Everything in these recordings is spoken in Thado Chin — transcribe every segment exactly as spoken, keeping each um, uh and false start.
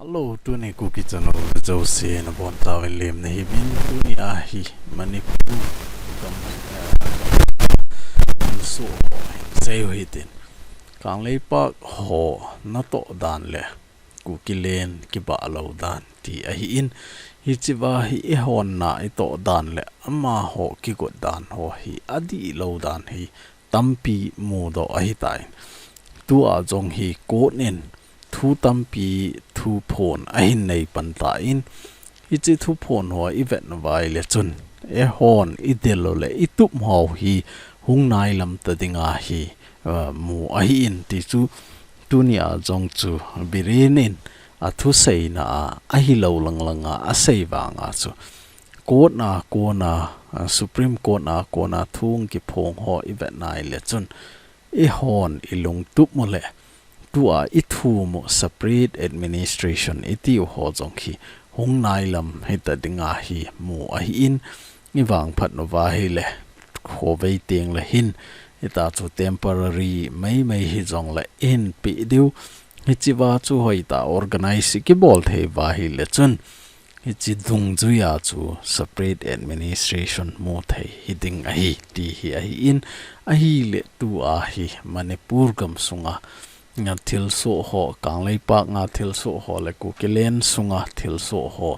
Hello, tuni Kuki channel jouse nabonchauvin lemna hiuvin, tuni ahi Manipur gam, eh, gam, gam so sei hitin. Kangleipak ho natoh dan le Kuki len kibah lou dan ti ahin, hichea hi eihon na itoh dan le amaho kigot dan ho hi adihlou dan hi tampi mudoh ahitai. Tua jong hi court in thu tampi thuphon ahin nei pan tan, hiche thuphon ho ivet nauva ahile chun, eihon idel u le itup u hi hung nailam ta dinga hi, ah, mu ahin ti chu tunia jong chu Biren in athuseina a ahilou lang langa asei vanga chu court a kona, ah, Supreme Court a kona thu kiphong ho ivet nauva ahile chun, eihon ilungtup u le tua ithum u separate administration itiu ho jong hi hung nailam hita dinga hi mu ahin, ivangphat nauva ahile khovei teng le hin hita chu temporary maimai hijongle ihin pe diu, hichea chu hoitah organize kibol thei uva ahile chun, hiche dungjuia chu separate administration mu thei hiding ahi ti hi ahin, ahile tua hi Manipur gamsunga, nga thilsoh ho, Kangleipak a thilsoh ho le Kuki len sunga thilsoh ho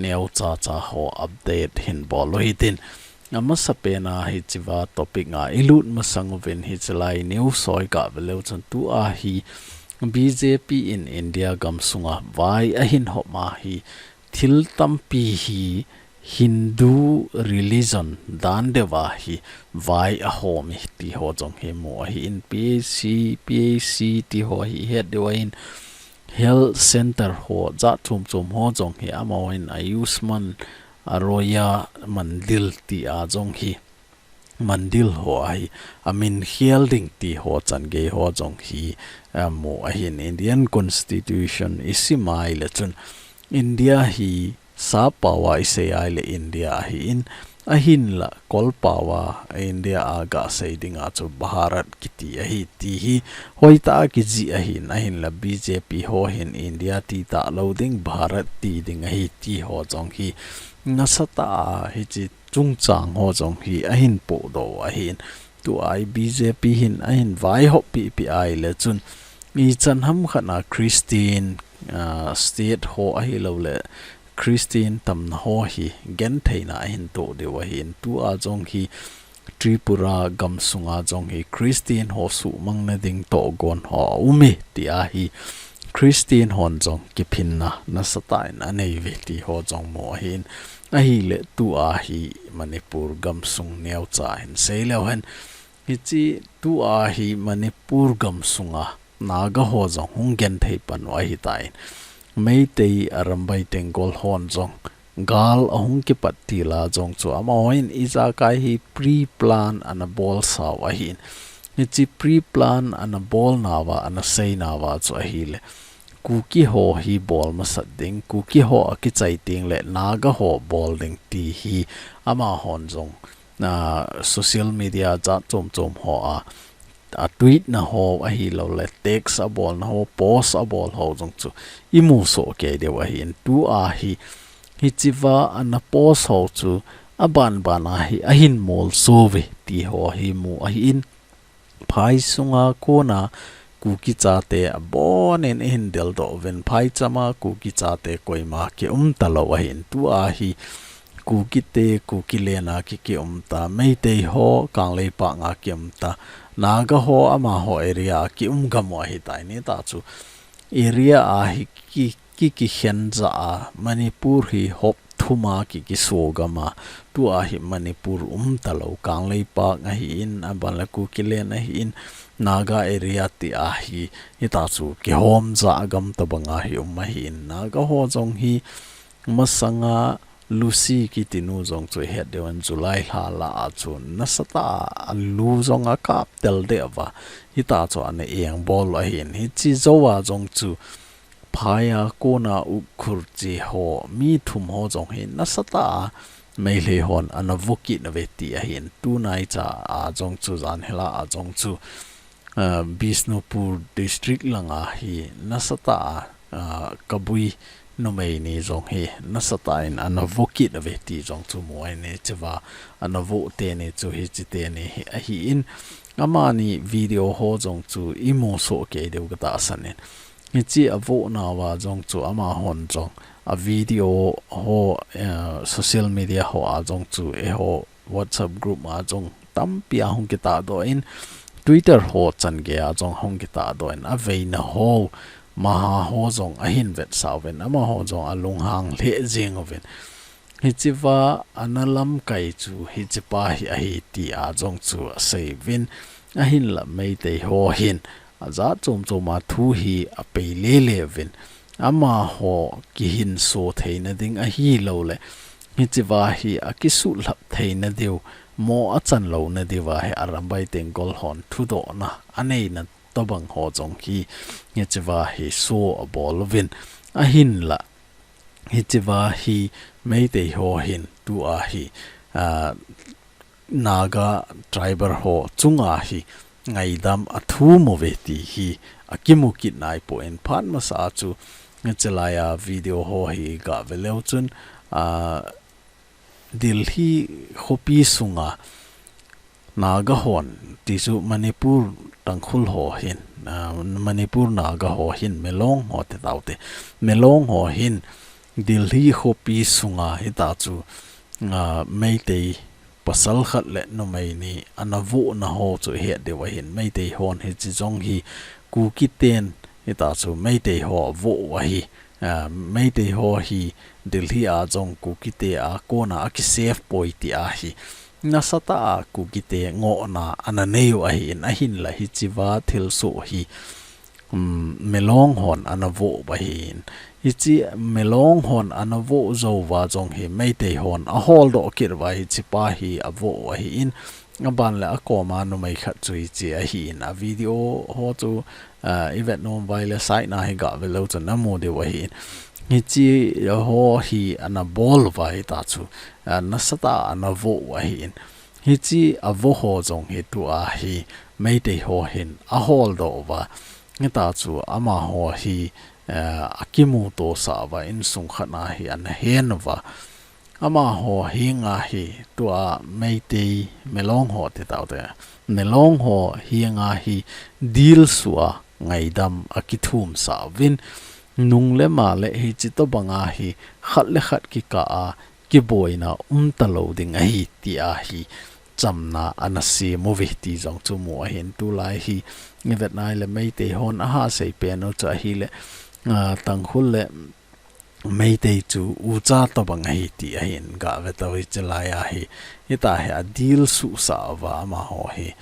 neocha cha ho update hin bol u hitin. Amasapen a hichea topic a ilut masang uvin hichelai news ho iga vet leu chun tua hi B J P in India gamsunga vai ahin hop a hi thil tampi hi Hindu religion dan deuva hi vai ahom e ti ho jong hi mu ahin, P H C, P H C ti ho hi ihet diu ahin, health center ho jat chom chom ho jong hi amahon Ayushman Arroya Mandir ti a jong hi Mandir ho ahi, amin khel ding ti ho chan gei ho jong hi, ah, mu ahin, Indian Constitution isim a ahile chun India hi sap pao a isei a ahile India ahin, ahinla kol pao a India a gasei dinga chu Bharat kiti ahi ti hi hoitah a kijih ahin, ahinla B J P ho hin India ti talou ding, Bharat ti ding ahi ti ho jong hi nasatah a hiche chungchang ho jong hi ahin pohdoh u ahin. Tua hi B J P hin ahin vaihop pipi ahile chun, ichan ham khat a Christian, ah, state ho ahilou le Christian tamna ho hi gentheina ahin toh diu ahin. Tua jong hi Tripura gamsunga jong hi Christian ho suhmang na ding tohgon ho aum e ti ahi. Christian hon jong kiphinna nasatah in anei uve ti ho jong mu ahin. Ahile tua hi Manipur gamsung neocha hin sei leu hen. Hiche tua hi Manipur gamsunga Naga ho jong hung genthei pan u ahitai. Meitei Arambai Tenggol hon jong gal ahung kipat til a jong chu amahon ijakai hi pre-plan ana bolsa u ahin. Hiche pre-plan ana bolnauva, ana seinauva chu ahile, Kuki ho hi bol masat ding, Kuki ho akichai teng le Naga ho bol ding ti hi amahon jong, ah, social media jat chom chom ho a, a tweet na ho ahilou le, text abolna ho, post abol ho jong chu imu soh kei diu ahin. Tua hi, hichea ana post ho chu aban ban a hi ahin molso uve ti ho hi mu ahin. Phai sunga kona Kuki chate abonin ihin deldoh uvin, phaicham a Kuki chate koima kium talou ahin. Tua hi Kuki te Kuki len a ki, kium ta, Meitei ho Kangleipak a kium ta, Naga ho amaho area a kium gam u ahitai. Nitah chu area a hi ki, ki, kikhen ja a, Manipur hi hop thum a ki, kiso gam a, tua hi Manipur um talou, Kangleipak ahin, aban le Kuki len ahin, Naga area ti a hi, hita chu kihom ja gam tabang a hi um ahin. Naga ho jong hi masanga Lucy kiti nu jong chu ihet diu ahin, July lha lah a chu nasatah a alu jong akap tel deh uva. Hita chu ana engbol u ahin. Hiche jou a jong chu phai a kona Ukhrul che ho, mi thum ho jong hi nasatah a Meitei hon ana vo kit uve ti ahin. Tunaicha a jong chu, janhi lah a jong chu, ah, Bishnupur district langa hi nasatah a, ah, Kabui numei ni jong hi nasatah in ana vo kit uve ti jong chu mu ahi in, hichea ana vo teni chu hiche teni hi ahi in, amani video ho jong chu imu soh kei diu katahsan in. Hiche avoh nauva jong chu amahon jong a video ho, eh, social media hoa jong chu eiho WhatsApp group a jong tampi ahung kitahdoh in, Twitter ho changeiya jong ahung kitahdoh in, aveina ho, maha ho jong ahin vetsah uvin, amaho jong alunghang lheh jeng uvin. Hichea ana lamkai chu hichepa hi ahi tia jong chu asei uvin, ahinla Meitei ho hin ajat chom chom a thu hi apei lele uvin, amaho kihinso theina ding ahilouleh hichea hi akisuhlhap theina diu, mo achan louna diuva hi Arambai Tenggol hon thudohna aneina tobang ho jong hi hichea hi show abol uvin, ahinla hichea hi Meitei ho hin tua hi, ah, Naga tribal ho chunga hi ngaidam athum uve ti hi akimu kit naipon, phat masa a chu hiche laiya video ho hi gave leu chun, ah, Delhi khopi sunga Naga hon, ti chu Manipur Tangkhul ho hin, ah, Manipur Naga ho hin, Milong ho ti taute. Milong ho hin Delhi khopi sunga hita chu, ah, Meitei pasal khat le numei ni ana vohna ho chu ihet diu ahin, Meitei hon hiche jong hi Kuki ten hita chu Meitei ho avoh u ahi. Ah, Meitei ho hi Delhi a jong Kuki te a kona akisave poi tia hi nasatah a Kuki te ngohna ana nei u ahi in, ahinla hichea thilsoh hi, um, Milong hon ana voh u ahi in. Hiche Milong hon ana voh jou uva jong hi Meitei hon aholdoh kit uva hichepa hi avoh u ahi in, aban le akoma numei khat chu hiche ahi in, a video ho chu, ah, ivet nom uva ahile site na hi gave leu chun namu diu ahi in. Hiche ho hi ana bol uva hita chu, ah, nasatah a ana voh u ahi in. Hiche avoh ho jong hi tua hi Meitei ho hin aholdoh uva, hita chu amaho hi, ah, akimuto sah uva, insung khat na hi ana hen uva. Amaho henga hi tua Meitei, Milong ho ti taute. Milong ho henga hi dilsu a ngaidam akithum sah uvin, nung le ma le hiche tobanga hi khat le khat kikah a kiboina umta lou ding ahi tia hi chamna ana sem uve ti jong chu mu ahin, tulai hi ivet na ahile Meitei hon aha seipen u chu ahile, ah, Tangkhul le Meitei chu ucha tobang ahi ti ahin gave tauve, hiche laiya hi hita hi adilsu sah uva amaho hi,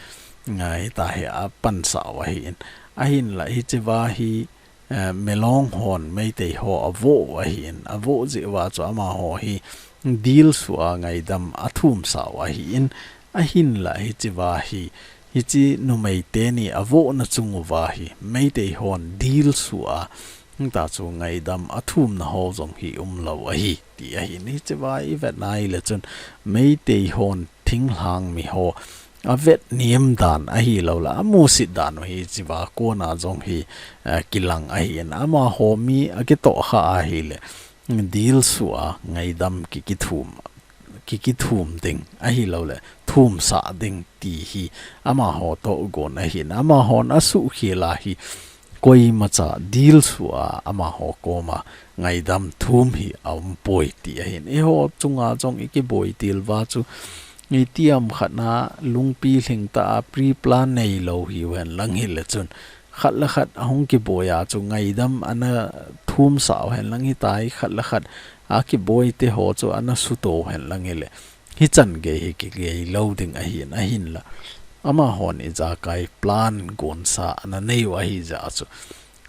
ah, hita hi apansah u ahi in, ahinla hichea hi, eh, Milong hon Meitei ho avoh u ahi in, avoh jeh uva chu amaho hi dilsu a ngaidam athum sah u ahi in, ahinla hichea hi, hiche numei teni avohna chung uva hi Meitei hon dilsu a, hita chu ngaidam athumna ho jong hi umlou ahi ti ahin, hichea ivet na ahile chun Meitei hon thinglhang mi ho avet nem dan ahilouleh amusit dan u hichea kona jong hi, eh, kilang ahi in, amaho mi akitoh kha ahile dilsu a ngaidam ki, kithum, ki, kithum ding ahilouleh thumsah ding ti hi amaho toh gon ahi in, amahon asuhkhel a hi koimacha dilsu a amaho koma ngaidam thum hi aumpoi ti ahin. Eiho chunga jong ikiboi til uva chu itiham khat na lungpi lhingtah a pre-plan neilou hiu henlang hile chun khat le khat ahung kiboi a chu ngaidam ana thumsah u henlang, hita hi khat le khat akiboi te ho chu ana suto u henlang hile hichan gei hi kigei lou ding ahi in, ahinla amahon ijakai plan gonsa ana nei u ahi jeh a chu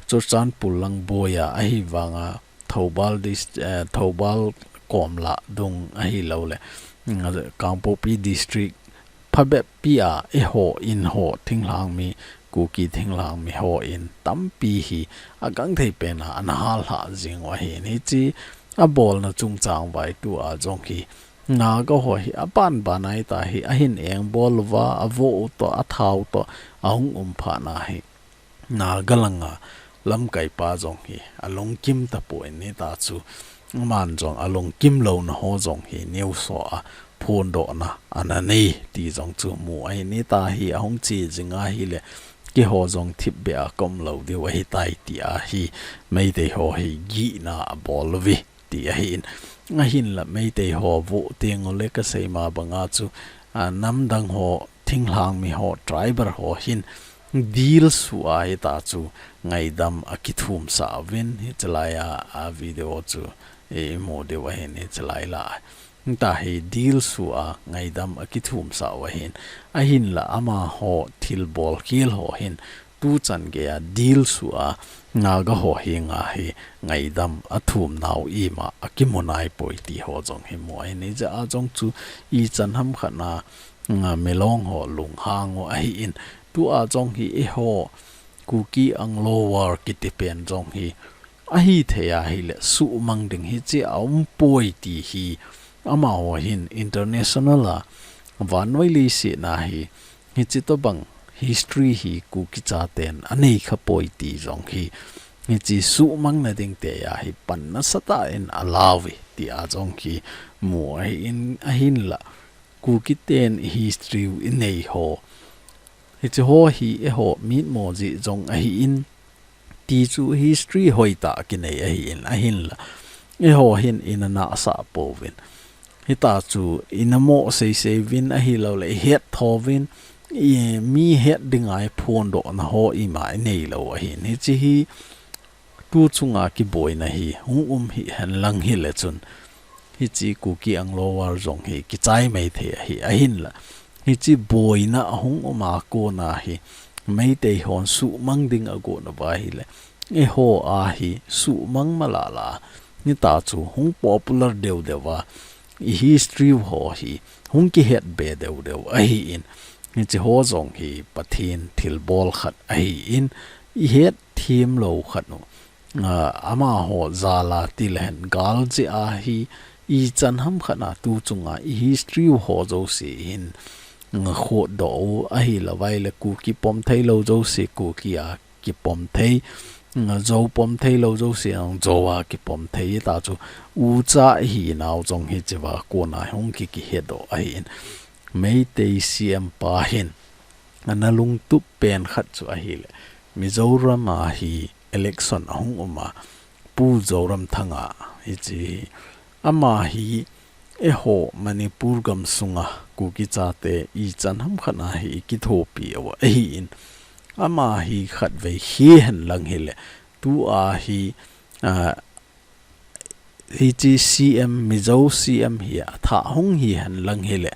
Churachandpur lang boiya ahivanga Thoubal dist-, eh, Thoubal kom lah dung ahilouleh, mm, Kangpokpi district phabep pi a eiho in ho thinglhang mi, Kuki thinglhang mi hon tampi hi agangthei pen a ana hallhah jing u ahi in, hiche abolna chungchang uva hi tua jong hi Naga ho hi aban ban a hita hi ahin engbol uva, avoh u toh, athau toh ahung um phat na hi Naga langa lamkaipa jong hi alungkim tapon, hitachu aman jong alungkim louna ho jong hi news hoa phondohna ana nei ti jong chu mu ahi. Hitahi ahung che jing ahile keiho jong thipbeh a kaum lou diu ahitai tia hi Meitei ho hi gihna abol uve ti ahin. Ahinla Meitei ho vo teng ule kasei ma banga chu, a, namdang ho, thinglhang mi ho, tribal ho hin deal sua hitachu ngaidam akithumsah uvin, hichelai a, a video chu i, imu diu ahin, hichelai la. Hitahi deal sua ngaidam akithumsah u ahin. Ahinla amaho thilbol khel ho hin tuchan geiya deal sua Naga ho henga hi ngaidam athum nau ima akimu naipoi ti ho jong hi mu ahin. Hijeh a jong chu ichan hamkhat na, nga, Milong ho lunghang u ahin. Tua jong hi eiho Kuki Anglo War kiti pen jong hi ahithei ahile suhmang ding hiche aumpoi ti hi amaho hin international a vannoi leiset na hi hiche tobang history hi Kuki chaten anei khapoi ti jong hi, hiche suhmang na ding tia hi pan nasatah in alau uve tia jong hi mu ahin. Ahinla Kuki ten history u inei ho, hiche ho hi eiho mitmo jeh jong ahin, ti chu history hoitah kinei ahin, ahinla eiho hin ina nahsah pouvin, hitachu ina mo seisei uvin ahilouleh ihet tho uvin, i, mi het dinga iphondohna ho ima inei lou ahin. Hiche hi tu chunga kiboina hi hung um hihen lang hile chun hiche Kuki Anglo War jong hi kichai mai thei ahi. Ahinla hiche boina ahung um a kona hi Meitei hon suhmang ding agon uva ahile eiho a hi suhmang malala, hitachu hung popular deu deu a, i history u ho hi hung kihet be deu deu ahin. Hiche ho jong hi Pathen thilbol khat ahin, ihet them lou khat u, a, amaho jal a tilehen gal jeh a hi ichan hamkhat na tu chunga i history u ho jouse hin, nga, khotdoh u ahilouvai le Kuki pom thei lou jouse Kuki a kipom thei, nga, Zo pom thei lou jouse jong Zo a kipom thei, hitachu ucha ihinau jong hichea kona hung ki, kihetdoh ahin. Meitei C M pa hin ana lungtup pen khat chu ahile Mizoram a hi election ahung um a, Pu Zoramthanga hiche hi, ama hi eiho Manipur gamsunga Kuki chate ichan hamkhat na hi kithopi u ahin, ama hi khatvei hihen lang hile tua hi, a, hiche C M, Mizo C M hi athah hung hihen lang hile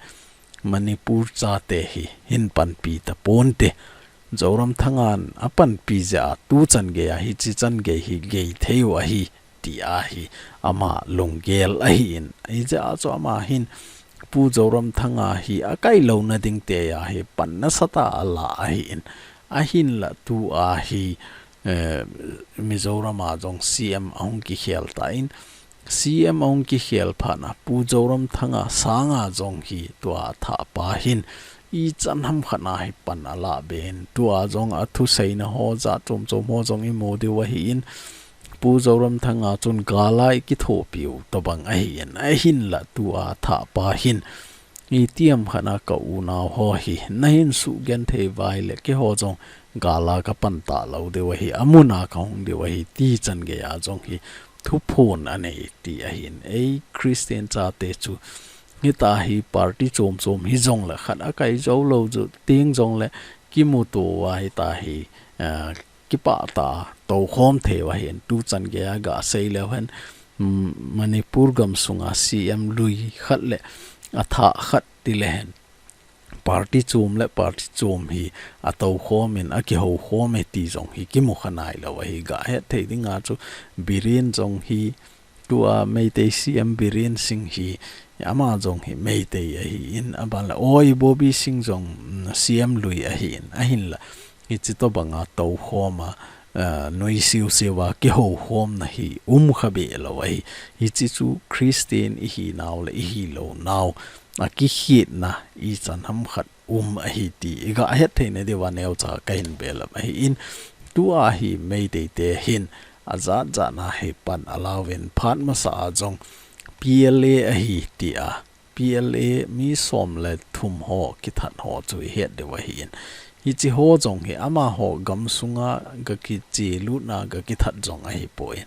Manipur chate hi hin panpi taponte. Zoramthangan apanpi jeh a tuchan geiya hiche chan gei hi gei thei u ahi tia hi ama lunggel ahin. Hijeh a chu ama hin Pu Zoramthanga hi akai louna ding tia hi pan nasatah a ala ahin. Ahinla tua hi, eh, Mizoram a jong C M ahung kikhel tan, C M ahung kikhel phat na Pu Zoramthanga sanga jong hi tua athahpa hin ichan hamkhat na hi pan ala ben, tua jong athuseina ho jat chom chom ho jong imu diu ahin, Pu Zoramthanga chun gal a ikithopi u tobang ahin, ahinla tua athahpa hin itiham khat na ka unau ho hi nahin sugenthei uva ahile keiho jong gal a kapan talou diu ahi, amun a kahung diu ahi, tichan geiya jong hi thuphon anei ti ahin. Ei Christian chate chu hitia hi party chom chom hijongle khat akai jou lou chu teng jongle kimuto uva hitia hi, ah, kipah tah a toukhom thei u ahin, tuchan geiya gasei leu hen, mm, Manipur gamsunga C M lui khat le athah khat tile hen, party chom le party chom hi atoukhom in akihoukhom e ti jong hi kimukha nailou ahi. Gahet thei dinga chu Biren jong hi tua Meitei C M Biren Singh hi, ama jong hi Meitei ahin, aban le, oi, Bobby Singh jong, mm, C M lui ahin, ahinla hiche tobanga toukhom a, ah, nuisiu siu a kihoukhomna hi umkha behlou ahi. Hiche chu Christian ihinau le ihilounau akikhetna ichan hamkhat um ahi ti igahet theina diuva neocha kahin belap ahin. Tua hi Meitei te hin ajat jat na hi pan alauvin phat masa a jong P L A ahi tia, P L A mi som le thum ho kithat ho chu ihet diu ahin. Hichi ho jong hi amaho gam sunga ga kichi lutna ga kithat jong ahipoi.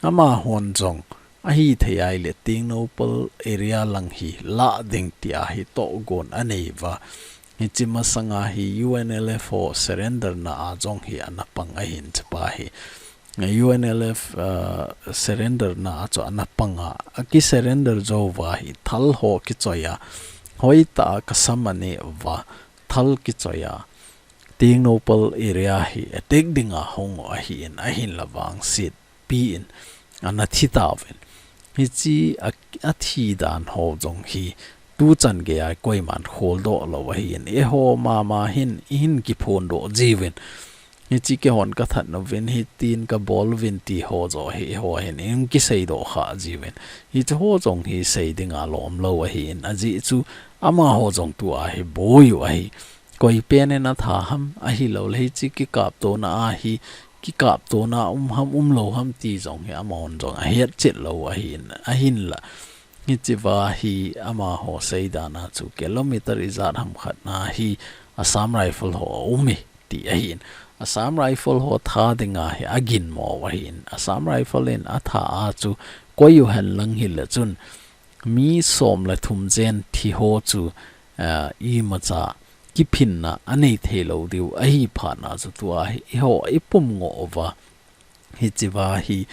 Amahon jong ahithei ahile Tengnoupal area lang hi lah ding tia hi tohgon anei uva. Hichi masanga hi U N L F ho surrender na a jong hi ana pang ahin, hichepa hi. U N L F, uh, surrender na a chu ana pang a, aki surrender jou uva hi thal ho kichoi a, hoitah a kasam anei uva, thal kichoi a, Tengnoupal area hi attack dinga hung u ahin, ahinla vangset pi in ana thi tauvin. Hichi a, athi dan ho jong hi tuchan geiya koiman kholdoh lou ahin, eiho mama hin, ihin kiphondoh jiuvin. Hichi keihon kathat nauvin, hitin kabol uvin ti ho joh hi eiho hin ihin kiseidoh kha jiuvin. Hichi ho jong hi sei dinga lom lou ahin, ajeh chu amaho jong tua hi boi u ahi. Koi pen in atha ham, ahilouleh hichi kikaptona a hi, kikaptona um ham, um lou ham ti jong hi amahon jong ahet chet lou ahin, ahinla. Hichi uva hi amaho seidan a chu kilometer ijat ham khat na hi Assam Rifle ho aum e ti ahin. Assam Rifle ho tha dinga hi aginmo u ahin. Assam Rifle in atha a chu koi u hen lang hile chun mi som le thum jen thi ho chu, eh, imacha kiphinna anei thei lou diu ahi phat na chu tua hi eiho ipum ngoh uva. Hichi uva hi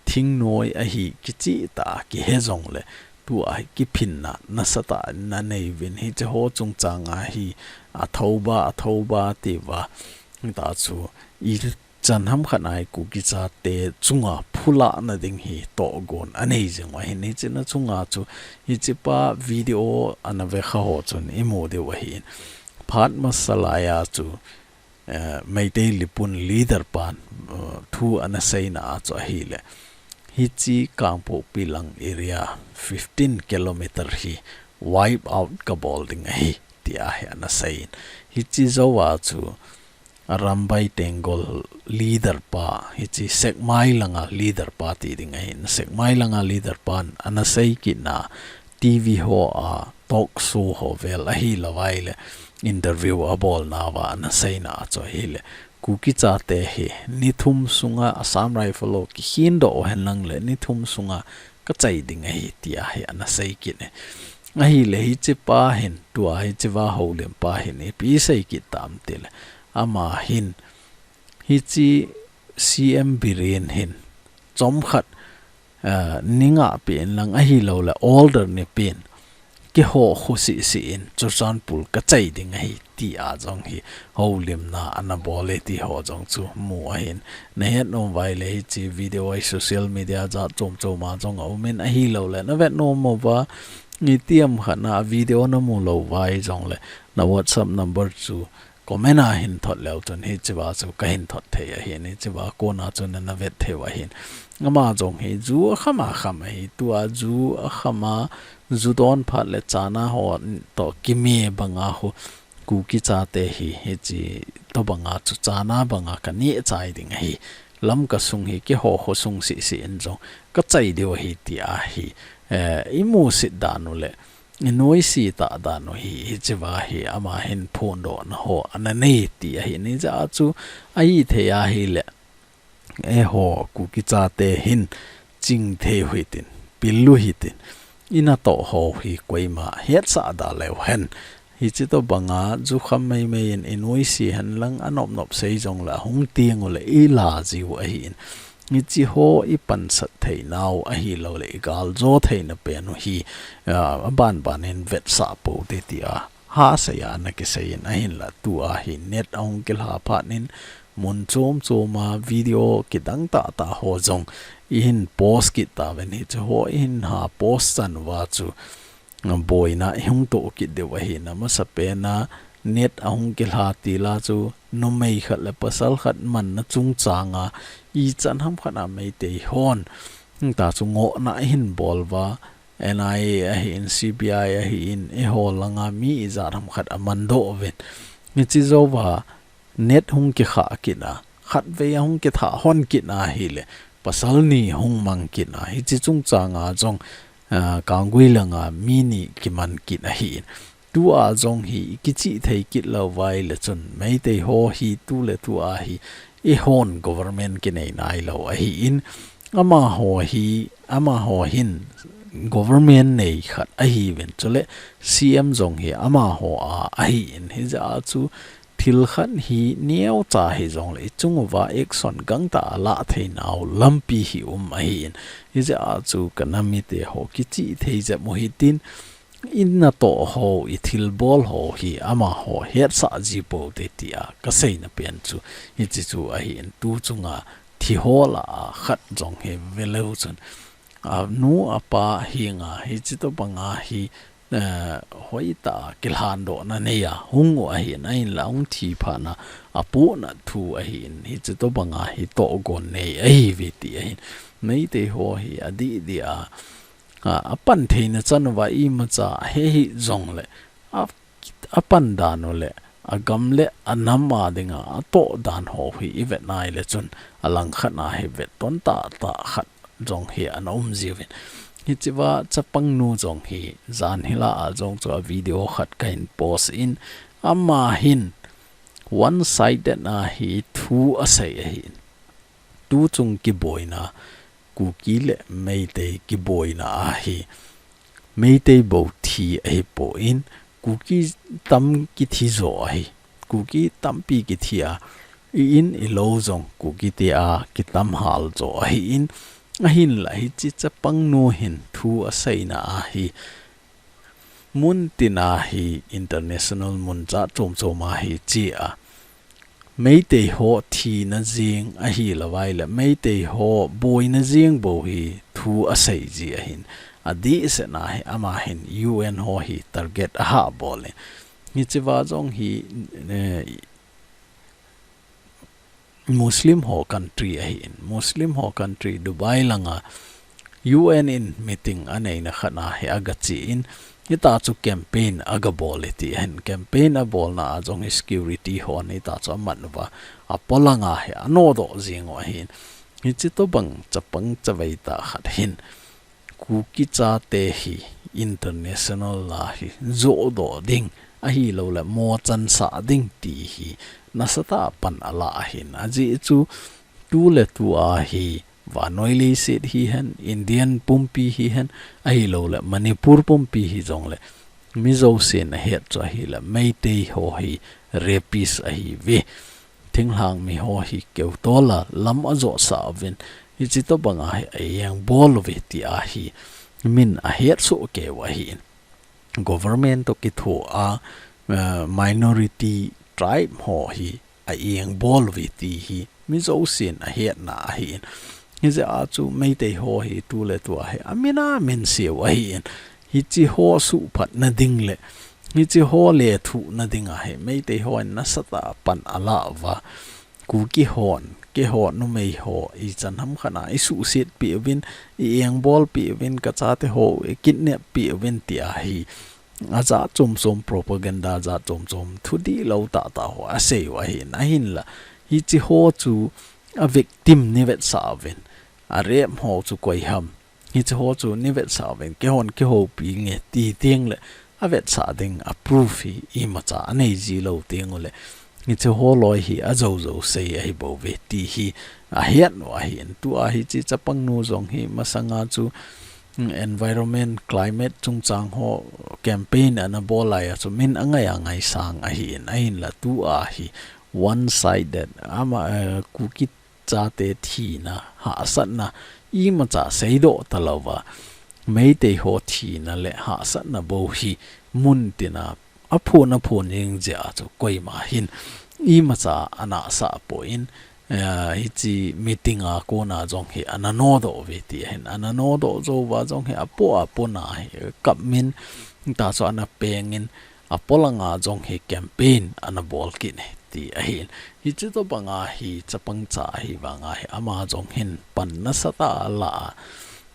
thingnoi ahi kicheh tah a kihe jongle tua hi kiphinna nasatah in anei uvin, hichi ho chungchang a hi athoba, athoba ti uva. Hita chu ichan ham khat a hi Kuki chate chunga phulahna ding hi tohgon anei jing u ahin, hichi na chunga chu hichipa video ana vekha ho chun imu diu ahin. Phat masa lai a chu, eh, Meitei Lipun leader pan, eh, thu ana seina a chu ahile, hichi Kangpokpi lang area fifteen kilometer hi wipe out kabol ding ahi tia hi ana seiyin. Hichi jou a chu Arambai Tenggol leader pa, hichi Sekmai langa leader pa ti ding ahin, Sekmai langa leader pan ana sei kitna, T V ho a talk show ho vel ahilou vaile interview abolna uva ana seina a chu ahile, Kuki chate hi ni thum sunga Assam Rifle ho kikhindoh u hen lang le ni thum sunga kachai ding ahi tia hi ana sei kit e. Ahile hichipa hin, tua hichi uva houlim pa hin ipi sei kit tam tile, ama hin hichi C M Biren hin chomkhat, eh, ni nga pen lang ahilouleh order ni pen, kiho khu sisi in Churachandpur kachai ding ahi tia jong hi houlimna ana bol e ti ho jong chu mu ahin. Nahet nom uva ahile hichi video hi social media jat chom chom a jong aumin, ahilouleh navet nom uva, itiham khat na video namu lou uva jongle na WhatsApp number chu comment a hin thot leu chun hichi uva chu kahin thot thei ahin, hichi uva kona chu nana vet thei u ahin. Ama jong hi ju akham akham ahi, tua ju akham a, ju don phat le chana ho toh kime banga khu Kuki chate hi, hichi tobanga chu chana banga kaneh chai ding ahi. Lamka sung hi kiho khu sung sisi in jong kachai diu ahi tia hi, eh, imusit dan u le inoise tah dan u hi, hichi uva hi ama hin phondohna ho ana nei ti ahi. Hijeh a chu ahithei ahile, eiho Kuki chate hin chingthei u hitin, pil u hitin, inatoh ho hi koima hetsah da leu hen. Hichi tobanga jukham meimei in inoise hen lang, anop nop sei jongle ahung teng u le ila jiu ahin. Hichi ho ipansat theinau ahilouleh igaljou theina pen u hi, ah, abanban in vetsah pou te tia ha seiya ana kiseiyin, ahinla tua hi net ahung kilha phat in mun chom chom a video kidang tah tah ho jong ihin post kit tauvin, hichi ho ihin ha post chan uva chu boina ihung toh kit diu ahin. Amasa pen a net ahung kilha til a chu numei khat le pasal khat manna chungchang a ichan ham khat a Meitei hon hita chu ngohna ahin bol uva, N I A ahin, C B I ahin, eiho langa mi ijat ham khat amandoh uvin. Hichi jou uva net hung kikhah kit a, khatvei ahung kithah hon kit ahile, pasal ni hung mang kit a, hiche chungchang a jong, ah, Kanggui langa mi ni kiman kit ahin. Tua jong hi i kichih thei kit lou uva ahile chun, Meitei ho hi tu le tu a hi, eihon government kinei nailou ahin, amaho hi, amaho hin government nei khat ahiuvin, chule C M jong hi amaho a ahin, hijeh a chu thil khat hi neocha hijongle i chung uva action gangtah a lah theinau lampi hi um ahin, hijeh a chu ka nam mite ho kichih thei jep u hitin, i natoh ho, i thilbol ho hi amaho hetsah ji pou te tia ka seina pen chu hiche chu ahin, tu chunga thi ho lah a khat jong hi ve leu chun, anu apa henga hiche tobanga hi, eh, hoitah a kilhandohna nei a hung u ahin, ahinla hung thi phat na apohnat thu ahin, hiche tobanga hi tohgon nei ahiuve ti ahin. Meitei ho hi adih dih a, a, apan theina chan uva imacha ahe hih jongle, a, apan dan u le, agam le anam a dinga atoh dan ho hi i vet nai le chun, alangkhat a hi vetton tahtah khat jong hi ana um jiuvin. Hichea chapang nu jong hi jan hilah a jong chu a video khat kahin post in, ama hin one sided a hi thu asei ahin. Tu chung kiboina, Kuki le Meitei kiboina a hi, Meitei bou thi ahipon, Kuki tam kithi jo ahi. Kuki tampi kithi a, i in i lou jong Kuki te a kitam hal jo ahin, ahinla hiche chapang nu hin thu aseina a hi, mun tina hi international mun jat chom chom a hi che a, Meitei ho thina jeng ahilou vai le, Meitei ho boina jeng bou hi thu asei ji ahin. Adih seh na hi ama hin U N ho hi target ahah bol in. Hichea jong hi, eh, Muslim ho country ahin. Muslim ho country Dubai langa U N in meeting aneina khat a hi aga che in, hita chu campaign aga bol e ti ahin. Campaign abolna a jong hi security hon hita chu aman uva, apolanga hi anodoh jing u ahin. Hiche tobang chapang chavei tah khat hin, Kuki chate hi international a hi johdoh ding, ahilou le mochansah ding ti hi nasatah a pan ala ahin. Ajeh chu tu le tu a hi vannoi leiset hihen, Indian pumpi hihen, ahilou le Manipur pumpi hijongle, mi jousen ahet chu ahile, Meitei ho hi rapist ahiuve. Thinglhang mi ho hi keutol a lam ajohsah uvin, hiche tobang a hi a-engbol uve ti a hi min ahet soh kei u ahin. Government toh kitho a, eh, minority tribe ho hi a-engbol uve ti hi mi jousen ahetna ahin. Hijeh a chu Meitei ho hi tu le tu a hi amin amin seu ahin. Hiche ho suhphatna ding le, hiche ho lethuhna ding a hi Meitei hon nasatah a pan ala uva, Kuki hon, keiho numei ho ichan ham khat a isuhset peh uvin, i-engbol peh uvin, kachate ho ikidnap peh uvin ti a hi ajat chom chom propaganda jat chom chom thudihlou tahtah ho asei u ahin, ahinla hiche ho chu a victim nei vetsah uvin, a rape ho chu koi ham, hiche ho chu nei vetsah uvin, keihon kihoupi nge ti teng le, avetsah ding a proof hi imacha anei jilou teng ule, hiche ho loi hi ajou jou sei ahibouve ti hi ahet u ahin. Tu a hiche chapang nu jong hi masanga chu, mm, environment, climate chungchang ho campaign ana bol lai a chu min angai angai sang ahin, ahinla tu a hi one sided, ama, eh, Kuki chate thina, hahsatna, imacha seidoh talouva, Meitei ho thina le hahsatna bou hi mun tina aphon aphon jeng jeh a chu koima hin imacha anahsah poi, eh, hiche meeting a kona jong hi ana nodoh uve ti ahin, ana nodoh jou uva jong hi apoh apoh na hi kap min ta chu ana peng in, apolanga jong hi campaign ana bol kit e ti ahin. Hiche tobang a hi chapang cha ahi vang a hi ama jong hin pan nasatah a ala a,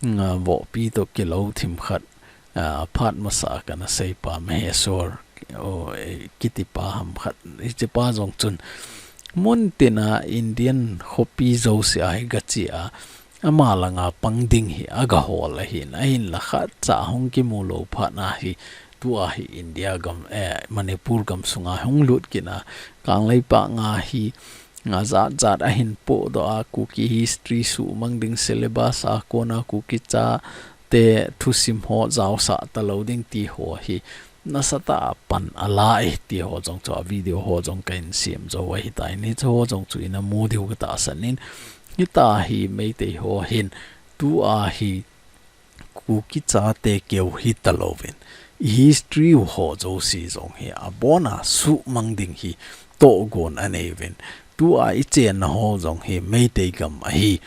nga vohpi toh kilou thim khat, a, phat masa kana seipa Maheshwar, o, e, kitipa ham khat, hichepa jong chun Mun tina Indian khopi jouse a hi gache a, ama langa pang ding hi agahol ahin, ahinla khatcha hung kimu lou phat na hi, tua hi India gam, eh, Manipur gam sunga hung lut kit a, Kangleipak nga hi, nga jat jat ahin pohdoh a, Kuki history suhmang ding syllabus a kona Kuki chate thusim ho jaosah talou ding ti ho hi, nasatah a pan ala e ti ho jong chu a video ho jong kahin sem jou ahitai. Hiche ho jong chu ina mu diu katahsan in, hitia hi Meitei ho hin tua hi Kuki chate keu hitalouvin, i history u ho jouse jong hi abona suhmang ding hi tohgon anei uvin, tua i chenna ho jong hi Meitei gam ahi.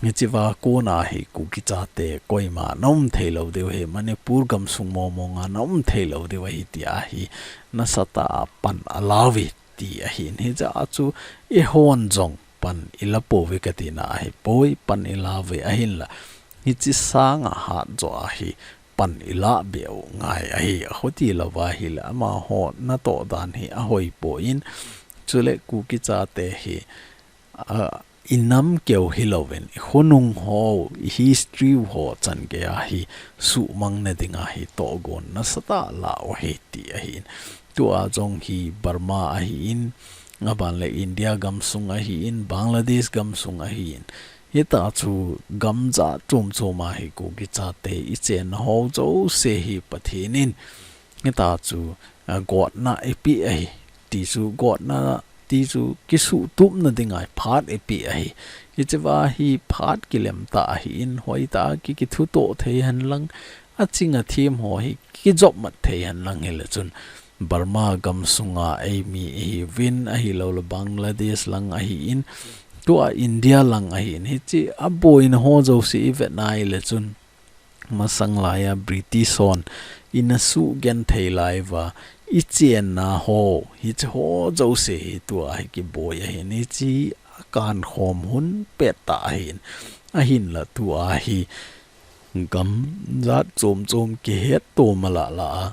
Hichea kona hi Kuki chate koima na um thei lou diu ahi, Manipur gam sung momo nga na um thei lou diu ahi tia hi nasatah a pan ala uve ti ahin. Hijeh a chu eihon jong pan ila pouve katina ahipoi, pan ila uve ahinla, hiche sanga hatjo a hi pan ila beh u ngai ahi. Akhuti louva ahile amaho natoh dan hi ahoipoi, chule Kuki chate hi, a, i nam keu hilouvin, i khonung ho, i history u ho changei a hi suhmang na dinga hi tohgon nasatah la u ahi ti ahin. Tua jong hi Burma ahin, aban le India gam sung ahin, Bangladesh gam sung ahin, hitia chu gam jat chom chom a hi Kuki chate i chenna ho jouse hi Pathen in hitia chu, a, gotna eipeh ahi. Ti chu gotna, ti chu kisuhtupna dinga phat eipeh ahi. Hichea hi phat kilem tah ahin, hoitah a ki, kithutoh thei hen lang, aching athem ho hi kijopmat thei hen lang hile chun, Burma gam sunga eimi ihiuvin, ahilouleh Bangladesh lang ahin, tua India lang ahin, hiche aboina ho jouse i vet na ahile chun, masang laiya British hon ina sugenthei lai uva, i chenna ho, hiche ho jouse hi tua hi kiboi ahin, hiche akankhom hun pettah ahin, ahinla tua hi gam jat chom chom kihetto mala la a,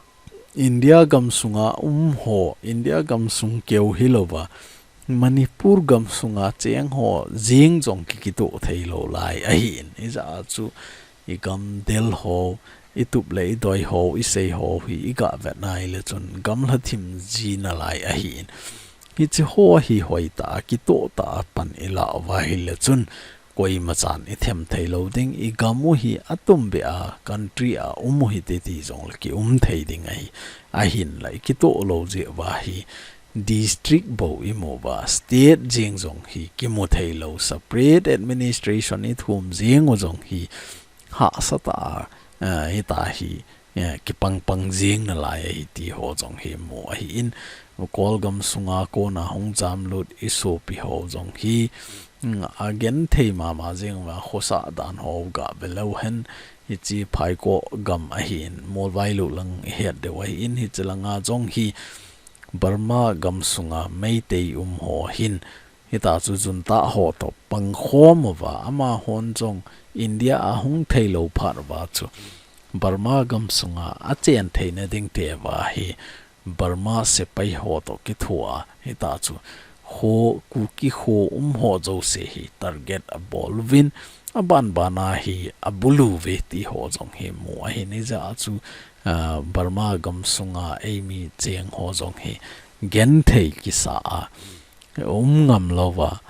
India gam sunga um ho, India gam sung keu hilouva, Manipur gam sunga cheng ho jeng jong ki, kitoh thei lou lai ahin. Hijeh a chu i gamdel ho, i tup le i doi ho, i sei ho hi i ga vet na ahile chun gamlha thim ji nalai ahin. Hiche ho hi hoitah a, kitoh tah a pan i la uva ahile chun, koima chan i them thei lou ding, i gam u hi atumbeh a country a um u hite ti jongle ki um thei ding ahi. Ahinla i kitoh lou jeh uva hi district bou i mu uva, state jeng jong hi kimu thei lou, separate administration i thum jeng u jong hi hahsa tah a, eh, hitia hi, eh, kipang pang jeng nalai ahi ti ho jong hi mu ahin, Kolgam sunga kona hung jamlut i sopi ho jong hi, mm, agenthei mama jeng uva, khosah dan ho ga ve leu hen, hiche Phaikoh gam ahin, Molvailuh lang i het diu ahin, hiche langa jong hi Burma gam sunga Meitei um ho hin, hitia chu junta ho toh pangkhom uva, amahon jong India a hung thei lou phat uva chu Burma gam sunga achen theina ding te uva hi Burma sepai ho toh kithoa, hitia chu kho, Kuki kho um ho jouse hi target abol uvin, aban bana hi abulu uve ti ho jong hi mu ahin, hijeh a chu, ah, Burma gam sunga eimi cheng ho jong hi genthei kisa a, um ngam louva,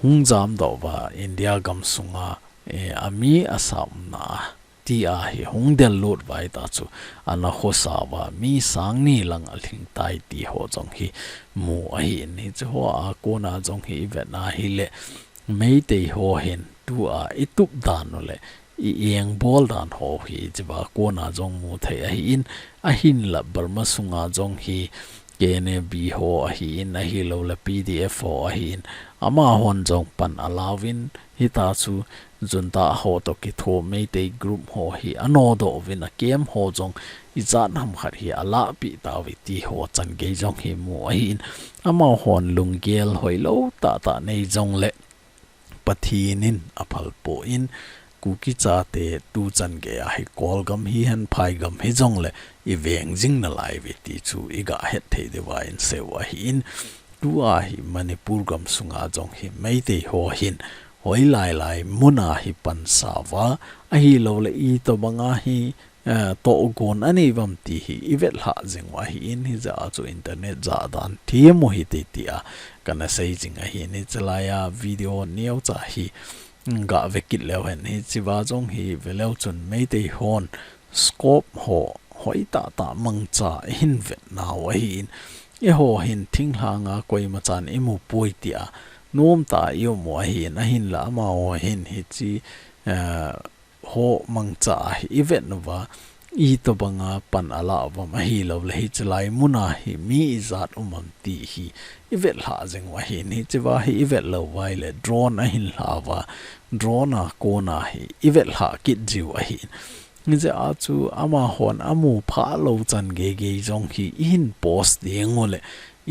hung jamdoh uva, India gam sunga, eh, ami asa umna a, tia hi hung del lut uva hitia chu, ana khosa uva, mi sang ni lang alhing tai ti ho jong hi mu ahin, hiche hoa kona jong hi i vet na ahile, Meitei ho hin tua i tup dan u le, i engbol dan ho hi, hichea kona jong mu thei ahin, ahinla Burma sunga jong hi K N A B ho ahin, ahilouleh P D F ho ahin, amahon jong pan alauvin, hitia chu junta ho toh kitho Meitei group ho hi anodoh uvin, a camp ho jong ijat ham khat hi alahpeh tauve ti ho changei jong hi mu ahin, amahon lunggel hoilou tahtah nei jongle, Pathen in aphal poi, Kuki chate tu changei a hi Kolgam hihen, Phaigam hijongle i veng jing nalai uve ti chu i ga het thei diuva i sei u ahin, Tua hi Manipur gam sunga jong hi Meitei ho hin hoilai lai muna hi pansa uva, ahilouleh itobanga hi, eh, tohgon anei uvam ti hi ivet lhah jing u ahin, hijeh a chu internet jahdan thim u hite tia kana sei jing ahin, hichelai a video neocha hi gah ve kit leu hen, hichea jong hi ve leu chun Meitei hon scope ho hoitah tah mangcha ihin vet nau ahin, eiho hin thinglhanga koimachan imu poi tia nomtah a ium u ahin, ahinla amaho hin hiche, eh, ho mangcha a hi ivet uva, itobanga pan alah uvam ahilouleh hichelai muna hi mi ijat um am ti hi ivet lhah jing u ahin, hichea hi ivet lou uva ahileh drone ahin lha uva, drone a kona hi ivet lhah kit jiu ahin. Hijeh a chu amahon amu phah lou chan geigei jong hi ihin post ding uleh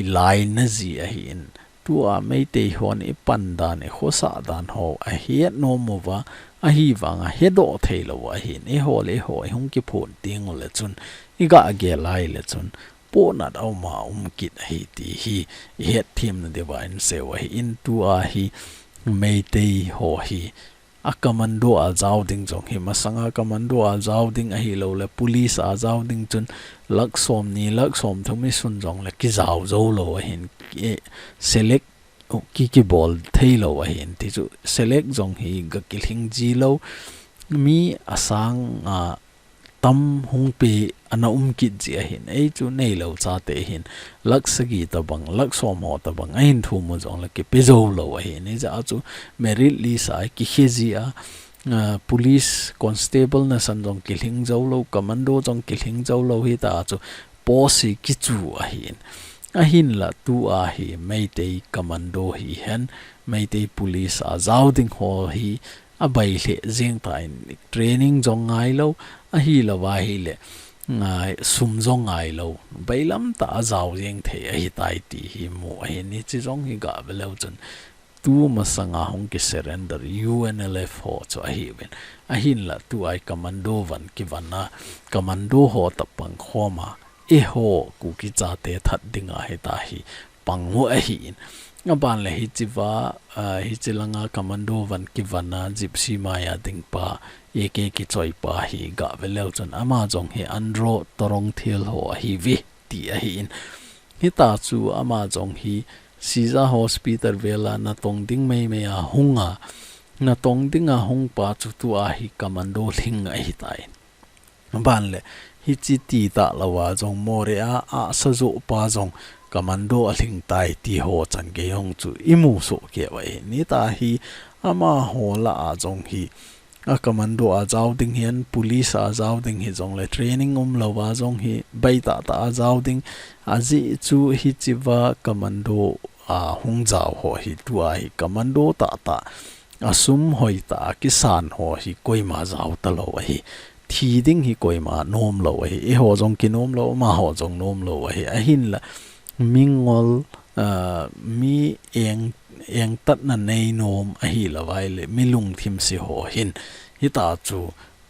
ilaina ji ahin. Tua Meitei hon ipan dan, ikhosah dan ho ahet nom uva, ahivanga hedoh thei lou ahin, eiho le eiho ihung kiphut ding uleh chun, igah gel a ahileh chun, pohnat auma um kit ahi ti hi ihet themna diuva insei u ahin, tua hi Meitei ho hi a commando a jao ding jong hi, masanga commando a jao ding ahilouleh police a jao ding chun lakh somni, lakh somthum isun jongleh kijao jou lou ahin, eh, select, oh, ki, kibol thei lou ahin, ti chu select jong hi gah kilhing ji lou, mi asang, ah, tam hung pe ana um kit ji ahin, ei chu neilou chate hin lakh sagi tobang, lakh som ho tobang ahin thum u jongleh kipe jou lou ahin, hijeh a chu merit list a kikhe ji a, ah, police constable nasan jong kilhing jou lou, commando jong kilhing jou lou, hita chu post hi kichu ahin. Ahinla tua hi Meitei commando hihen, Meitei police a jao ding ho hi abai lheh jeng tan, training jong ngai lou, ahilou va ahileh, ngai, sum jong ngai lou, bailam tah a jao jeng thei ahitai ti hi mu ahin, hiche jong hi gah ve leu chun, tu masanga hung ki surrender U N L F ho chu ahiuvin. Ahinla tua hi commando van kivon a, commando ho tah pang khom a, eiho Kuki chate that dinga hita hi pang u ahin. Aban leh hichea, ah, hiche langa commando van kivon a Gypsy Maya ding pa, A K kichoi pa hi gah ve leu chun ama jong hi Andro Torongthel ho ahiuve ti ahin. Hita chu ama jong hi Sija Hospital vel a natong ding meimei a hung a, natong dinga hung pa chu tua hi commando lhing ahitai. Aban leh, hiche ti talou a jong Moreh a, a sajoh pa jong commando alhing tai ti ho chan gei hung chu imu soh kei u ahin. Hita hi amaho lah a jong hi, a commando a jao ding hihen, police a jao ding hijongleh, training umlou a jong hi, baitah tah a jao ding, ajeh chu hichea commando a hung jao ho hi tua hi commando tahtah, asum hoitah a kisan ho hi koima jao talou ahi. Thi ding hi koima nom lou ahi. Eiho jong kinom lou, amaho jong nom lou ahi. Ahinla, mingol, ah, mi eng, engtatna nei nom ahilou va ahileh, mi lungthim se ho hin hita chu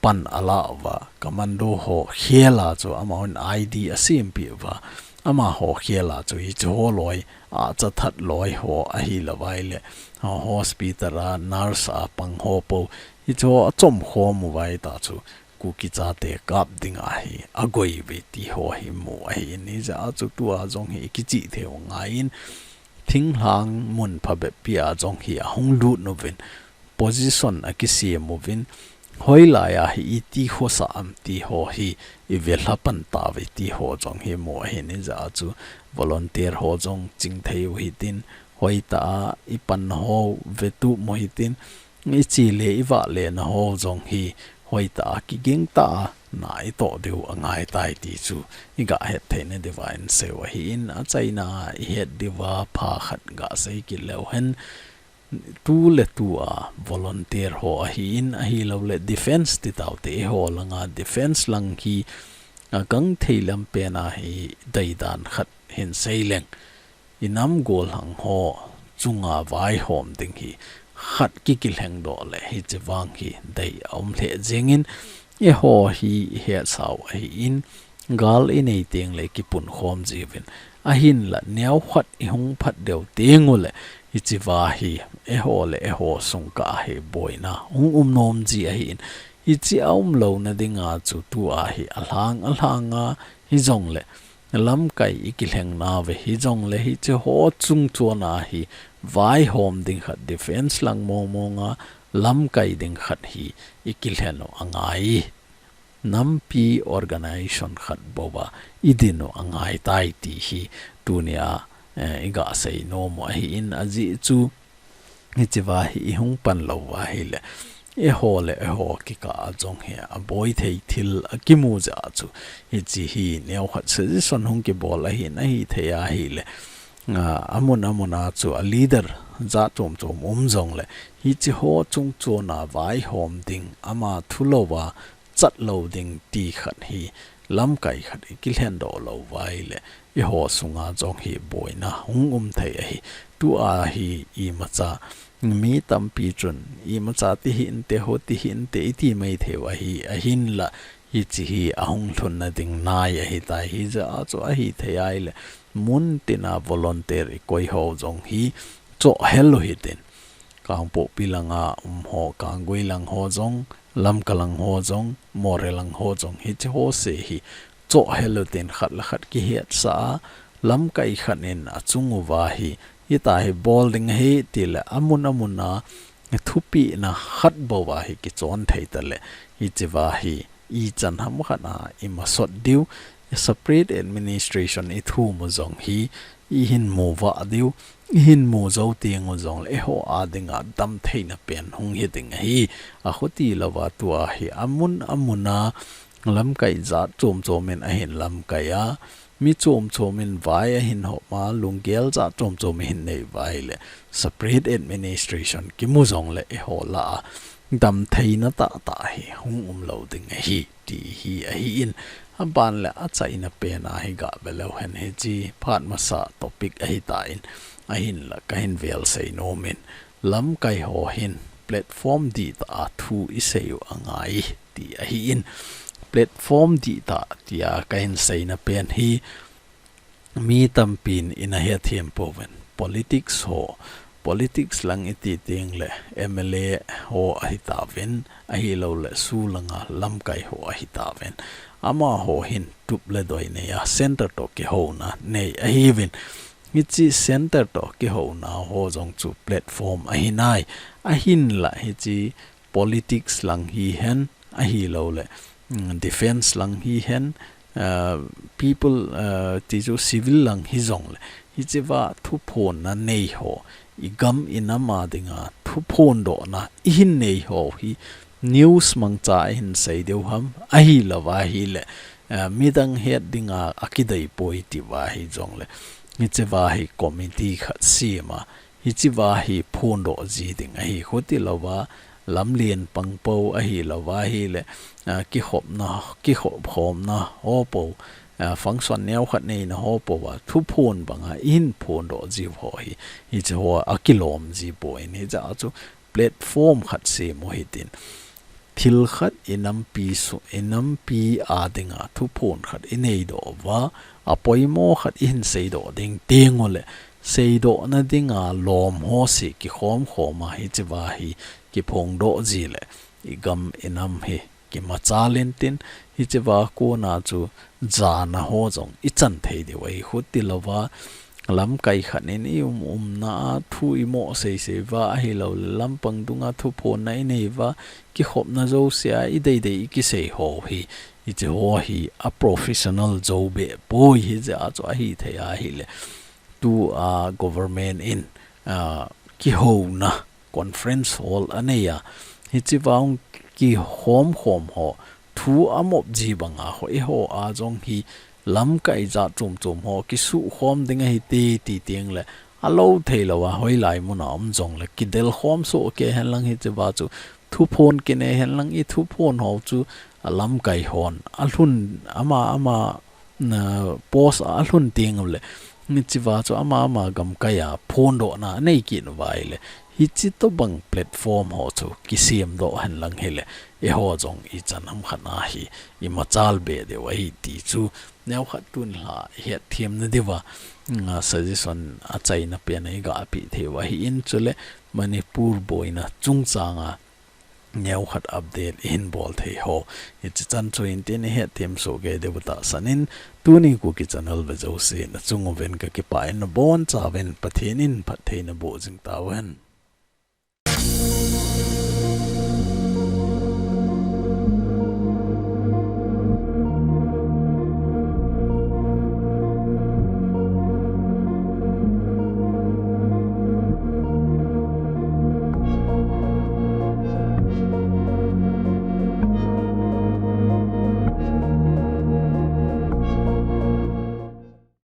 pan alah uva, commando ho khel a chu amahon I D asempeh uva, amaho khel a chu hiche ho loi, acha that loi ho ahilou va ahileh, ah, hospital a nurse a pang ho po, hiche ho achom khom uva hita chu Kuki chate kap dinga hi agoi uve ti ho hi mu ahin, hijeh a chu tua jong hi kichih thei u angaiyin, thinglhang mun phabep pi a jong hi ahung lut uvin, position akisem uvin, hoilai a hi iti khosah am ti ho hi ive lha pan tauve ti ho jong hi mu ahin, hijeh a chu volunteer ho jong chingthei u hitin, hoitah a ipan ho vetup u hitin, iche le ivah lena ho jong hi hoitah a kiging tah a na itoh diu angaitai ti chu igah het theina diuva insei u ahin, achaina a ihet diuva pha khat gah sei kit leu hen, tu le tu a volunteer ho ahin, ahilouleh defense ti taute, eiho langa defense lang hi agangthei lam pen a hi deidan khat hin sei leng. Inam gollhang ho chunga vaihom ding hi khat kikilheng doh leh hiche vang hi dei aum lheh jengin, eiho hi ihet sau ahin, gal inei teng leh kipunkhom jiuvin, Ahinla neokhat i hung phat deu teng uleh, hiche va hi, eiho le eiho sung kah a hi boina hung um nom ji ahin, hiche a um louna dinga chu tua hi alhang alhang a, hijongle lamkai i kilheng nauve, hijongle hiche ho chungchon a hi vaihom ding khat, defense lang mong mong a lamkai ding khat hi i kilhen u angai. Nampi organization khat bou a i din u angai tai ti hi tunia, eh, i ga sei nom u ahin, ajeh chu hiche va hi i hung pan lou uva ahile, eiho le eiho kikah a jong hi aboi thei thil akimu jeh a chu, hiche hi neokhat suggestion hung kibol ahin, ahithei ahile, ah, amun amun a chu a leader jat chom chom um jongle, hiche ho chungchon a vaihom ding, ama thu lou a chat lou ding ti khat hi lamkai khat i kilhen doh lou uva ahile, eiho sunga jong hi boina hung um thei ahi. Tua hi imacha mi tampi chun, imacha ti hinte, ho ti hinte i ti mai thei u ahi, ahinla hiche hi ahung lhunna ding nai ahitai, hijeh a chu ahithei ahile, mun tina volunteer i koi ho jong hi chohhel u hitin. Kangpokpi langa um ho, Kanggui lang ho jong, Lamka lang ho jong, Moreh lang ho jong, hiche ho se hi chohhel u tin, khat le khat kihetsah a, lamkai khat in achung uva hi, hitia hi bol ding ahi tile, amun amun a thupehna khat bou a hi kichon thei tale, hiche va hi ichan ham khat a i masot diu, separate administration i thum u jong hi i hin mu vah diu, i hin mu jou teng u jongle, eiho a dinga damtheina pen hung hi ding ahi. Akhuti louva tua hi amun amun a lamkai jat chom chom in ahin lamkai a, mi chom chom in vai ahin hom a, lunggel jat chom chom ahin nei uva ahile, separate administration kimu jongle eiho lah a damtheina tahtah hi hung um lou ding ahi, ti hi ahin, aban le achaina pen a hi ga ve leu hen, hiche phat masa topic ahitan, ahinla kahin vel sei nom in, lamkai ho hin platform dihtah a thu i sei u angai, ti ahin, platform dihtah tia kahin seina pen hi, mi tampin ina hethem pouvin, politics ho, politics lang i ti tengle M L A ho ahitauvin, ahilouleh su langa lamkai ho ahitauvin, amaho hin tup le doi nei a, center toh kihouna nei ahiuvin, hiche center toh kihouna ho jong chu platform ahinai, ahinla hiche politics lang hihen, ahilouleh, mm, defense lang hihen, ah, people, ah, ti chu civil lang hijongle, hiche va thuphonna nei ho, i gam i nam a dinga thuphon dohna i hin nei ho hi news mangcha a i hin sei diu ham, ahilouva ahile, ah, midang het dinga akidei poi ti uva hijongle, hiche va hi committee khat sem a, hiche va hi phondoh ji ding ahi, khuti louva, lamlen pang pou ahilouva ahile, ah, kikhopna, kikhop khomna ho pou, ah, function neokhat neina ho pou a, thuphon banga i hin phondoh jiu ho hi, hiche ho akilom ji poi, hijeh a chu platform khat sem u hitin. Thil khat i nampi su, i nampi a dinga thuphon khat i nei doh uva, apoimo khat i hin seidoh ding teng uleh, seidohna dinga lom ho se kikhom khom a, hiche va hi kiphongdoh ji le, i gam i nam hi kimachal intin, hiche va kona chu jana ho jong i chan thei diu ahi, khuti louva, lamkai khat in i um umna a thu i mo sei sei uva, ahilouleh lampang dunga thuphonna i nei uva, kikhopna jouse a i dei dei i kisei ho hi, hiche ho hi a professional jou beh poi, hijeh a chu ahithei ahile, tua government in, ah, kihouna conference hall anei a, hiche va hung kikhom khom ho, thu amop ji banga ho, eiho a jong hi lamkai jat chom chom ho kisuh khom ding ahi ti, ti tengle, alou thei louva, hoilai muna um jongle, kidel khom soh kei hen lang, hiche va chu thuphon kinei hen lang, i thuphon ho chu alamkai hon alhun, ama, ama, na, post a alhun teng uleh, hiche va chu ama, ama gamkai a phondohna anei kit uva ahile, Hichi tobang platform ho chu kisem doh hen lang hile, eiho jong ichan ham khat a hi imachal be diu ahi ti chu neokhat tun lha ihet them na diuva, mm, suggestion achaina pen a iga pe thei u ahin, chule Manipur boina chungchang a neokhat update ihin bol thei ho. Hichi chan chu hintin ihet them soh kei diu tahsan in, tuni Kuki channel ve jouse nachung uvin kakipah in, nabonchauvin Pathen in phatthei naboh jing tauhen.